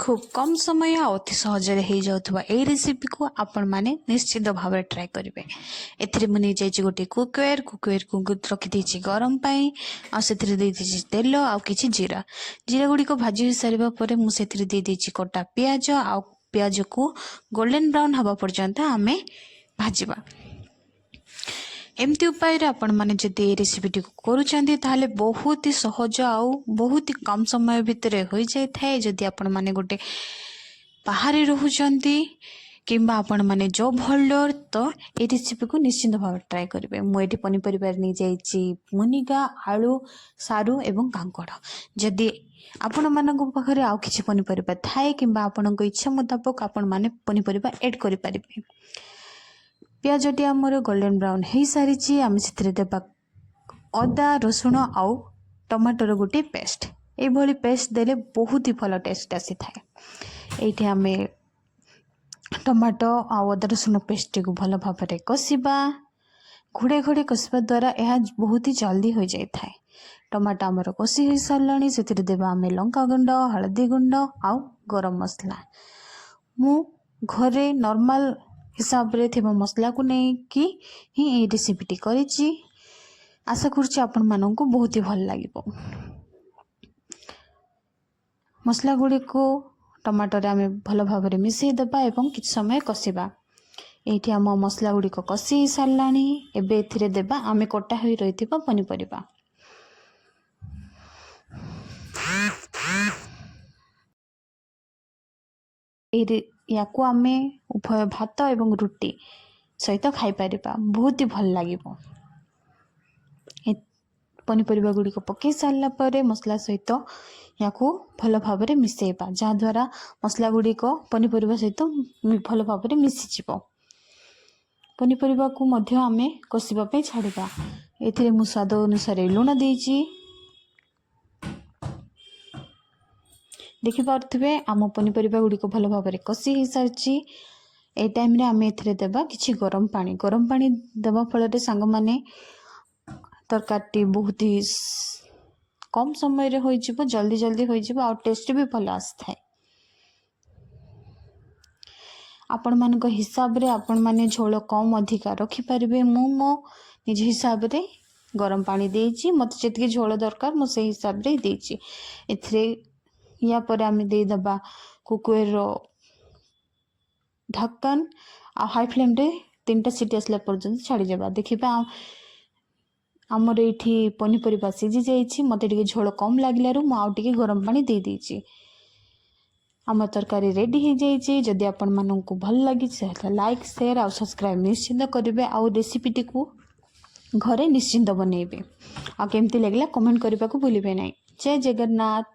ଖୁବ୍ କମ୍ ସମୟ ଆଉ ଅତି ସହଜରେ ହେଇଯାଉଥିବା ଏଇ ରେସିପିକୁ ଆପଣମାନେ ନିଶ୍ଚିତ ଭାବରେ ଟ୍ରାଏ କରିବେ। ଏଥିରେ ମୁଁ ନେଇଯାଇଛି ଗୋଟିଏ କୁକୱେର୍। କୁକୱେର୍କୁ ରଖିଦେଇଛି ଗରମ ପାଇଁ, ଆଉ ସେଥିରେ ଦେଇଦେଇଛି ତେଲ ଆଉ କିଛି ଜିରା। ଜିରା ଗୁଡ଼ିକ ଭାଜି ହୋଇସାରିବା ପରେ ମୁଁ ସେଥିରେ ଦେଇଦେଇଛି କଟା ପିଆଜ, ଆଉ ପିଆଜକୁ ଗୋଲ୍ଡେନ୍ ବ୍ରାଉନ୍ ହେବା ପର୍ଯ୍ୟନ୍ତ ଆମେ ଭାଜିବା। ଏମିତି ଉପାୟରେ ଆପଣମାନେ ଯଦି ଏଇ ରେସିପିଟିକୁ କରୁଛନ୍ତି, ତାହେଲେ ବହୁତ ହି ସହଜ ଆଉ ବହୁତ ହି କମ୍ ସମୟ ଭିତରେ ହୋଇଯାଇଥାଏ। ଯଦି ଆପଣମାନେ ଗୋଟେ ବାହାରେ ରହୁଛନ୍ତି କିମ୍ବା ଆପଣମାନେ ଜବ୍ ହୋଲ୍ଡର, ତ ଏଇ ରେସିପିକୁ ନିଶ୍ଚିନ୍ତ ଭାବରେ ଟ୍ରାଏ କରିବେ। ମୁଁ ଏଠି ପନିପରିବାରେ ନେଇଯାଇଛି ମୁନିଗା, ଆଳୁ, ସାରୁ ଏବଂ କାଙ୍କଡ଼। ଯଦି ଆପଣମାନଙ୍କ ପାଖରେ ଆଉ କିଛି ପନିପରିବା ଥାଏ କିମ୍ବା ଆପଣଙ୍କ ଇଚ୍ଛା ମୁତାବକ ଆପଣମାନେ ପନିପରିବା ଏଡ଼୍ କରିପାରିବେ। ପିଆଜଟି ଆମର ଗୋଲ୍ଡେନ୍ ବ୍ରାଉନ୍ ହେଇସାରିଛି। ଆମେ ସେଥିରେ ଦେବା ଅଦା, ରସୁଣ ଆଉ ଟମାଟୋର ଗୋଟିଏ ପେଷ୍ଟ। ଏଇଭଳି ପେଷ୍ଟ ଦେଲେ ବହୁତ ହି ଭଲ ଟେଷ୍ଟ ଆସିଥାଏ। ଏଇଠି ଆମେ ଟମାଟୋ ଆଉ ଅଦା ରସୁଣ ପେଷ୍ଟଟିକୁ ଭଲ ଭାବରେ କଷିବା। ଘୋଡ଼େଇ ଘୋଡ଼େଇ କଷିବା ଦ୍ୱାରା ଏହା ବହୁତ ହି ଜଲ୍ଦି ହୋଇଯାଇଥାଏ। ଟମାଟୋ ଆମର କଷି ହୋଇସାରିଲାଣି। ସେଥିରେ ଦେବା ଆମେ ଲଙ୍କା ଗୁଣ୍ଡ, ହଳଦୀ ଗୁଣ୍ଡ ଆଉ ଗରମ ମସଲା। ମୁଁ ଘରେ ନର୍ମାଲ ହିସାବରେ ଥିବା ମସଲାକୁ ନେଇକି ହିଁ ଏଇ ରେସିପିଟି କରିଛି। ଆଶା କରୁଛି ଆପଣମାନଙ୍କୁ ବହୁତ ହି ଭଲ ଲାଗିବ। ମସଲା ଗୁଡ଼ିକୁ ଟମାଟୋରେ ଆମେ ଭଲ ଭାବରେ ମିଶାଇ ଦେବା ଏବଂ କିଛି ସମୟ କଷିବା। ଏଇଠି ଆମ ମସଲା ଗୁଡ଼ିକ କଷି ହେଇସାରିଲାଣି। ଏବେ ଏଥିରେ ଦେବା ଆମେ କଟା ହୋଇ ରହିଥିବା ପନିପରିବା। ୟାକୁ ଆମେ ଉଭୟ ଭାତ ଏବଂ ରୁଟି ସହିତ ଖାଇପାରିବା, ବହୁତ ହି ଭଲ ଲାଗିବ। ପନିପରିବା ଗୁଡ଼ିକ ପକାଇ ସାରିଲା ପରେ ମସଲା ସହିତ ୟାକୁ ଭଲ ଭାବରେ ମିଶାଇବା, ଯାହାଦ୍ୱାରା ମସଲା ଗୁଡ଼ିକ ପନିପରିବା ସହିତ ଭଲ ଭାବରେ ମିଶିଯିବ। ପନିପରିବାକୁ ମଧ୍ୟ ଆମେ କଷିବା ପାଇଁ ଛାଡ଼ିବା। ଏଥିରେ ମୁଁ ସ୍ୱାଦ ଅନୁସାରେ ଲୁଣ ଦେଇଛି। ଦେଖିପାରୁଥିବେ, ଆମ ପନିପରିବା ଗୁଡ଼ିକ ଭଲ ଭାବରେ କଷି ହେଇସାରିଛି। ଏଇ ଟାଇମ୍ରେ ଆମେ ଏଥିରେ ଦେବା କିଛି ଗରମ ପାଣି। ଗରମ ପାଣି ଦେବା ଫଳରେ ସାଙ୍ଗମାନେ, ତରକାରୀଟି ବହୁତ ହି କମ୍ ସମୟରେ ହୋଇଯିବ, ଜଲ୍ଦି ଜଲ୍ଦି ହୋଇଯିବ ଆଉ ଟେଷ୍ଟ ବି ଭଲ ଆସିଥାଏ। ଆପଣମାନଙ୍କ ହିସାବରେ ଆପଣମାନେ ଝୋଳ କମ୍ ଅଧିକା ରଖିପାରିବେ। ମୁଁ ମୋ ନିଜ ହିସାବରେ ଗରମ ପାଣି ଦେଇଛି। ମୋତେ ଯେତିକି ଝୋଳ ଦରକାର, ମୁଁ ସେଇ ହିସାବରେ ଦେଇଛି ଏଥିରେ। ୟା ପରେ ଆମେ ଦେଇଦେବା କୁକରର ଢାକନ ଆଉ ହାଇ ଫ୍ଲେମ୍ରେ 3ଟା ସିଟି ଆସିଲା ପର୍ଯ୍ୟନ୍ତ ଛାଡ଼ିଦେବା। ଦେଖିବା, ଆମର ଏଇଠି ପନିପରିବା ସିଝି ଯାଇଛି। ମୋତେ ଟିକେ ଝୋଳ କମ୍ ଲାଗିଲାରୁ ମୁଁ ଆଉ ଟିକେ ଗରମ ପାଣି ଦେଇଦେଇଛି। ଆମ ତରକାରୀ ରେଡ଼ି ହେଇଯାଇଛି। ଯଦି ଆପଣମାନଙ୍କୁ ଭଲ ଲାଗିଛି, ତାହେଲେ ଲାଇକ୍, ସେୟାର ଆଉ ସବସ୍କ୍ରାଇବ୍ ନିଶ୍ଚିନ୍ତ କରିବେ ଆଉ ରେସିପିଟିକୁ ଘରେ ନିଶ୍ଚିନ୍ତ ବନେଇବେ। ଆଉ କେମିତି ଲାଗିଲା, କମେଣ୍ଟ କରିବାକୁ ଭୁଲିବେ ନାହିଁ। ଜୟ ଜଗନ୍ନାଥ।